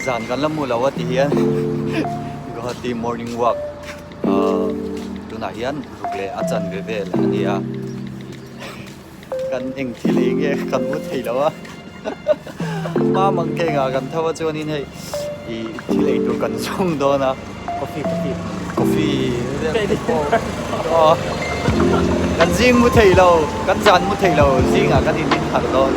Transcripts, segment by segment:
Zan kan la mu lo a ti hian Guwahati morning walk ahh tunah hian ruk leh a chanve vel a ni a kan eng thil ei nge kan mu thei lo a hma mang kengah kan tho a chuanin hei ih thil ei tur kan zawng dawn a coffee coffee coffee kan zing mu thei lo kan zan mu thei lo zingah kan in in harh dawn.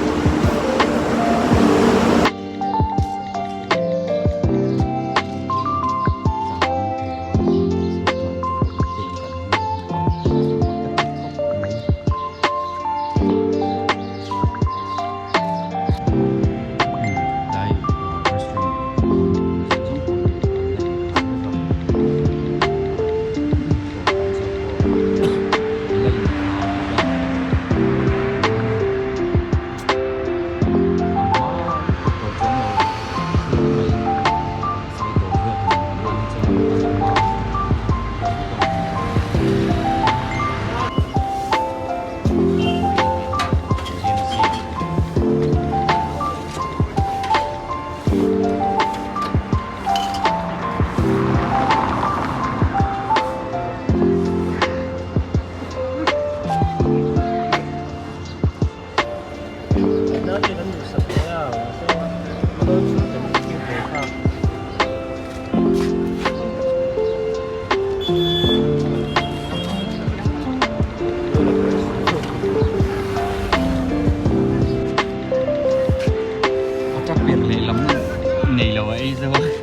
A ṭap ber lehlam nei lo a ei zo a.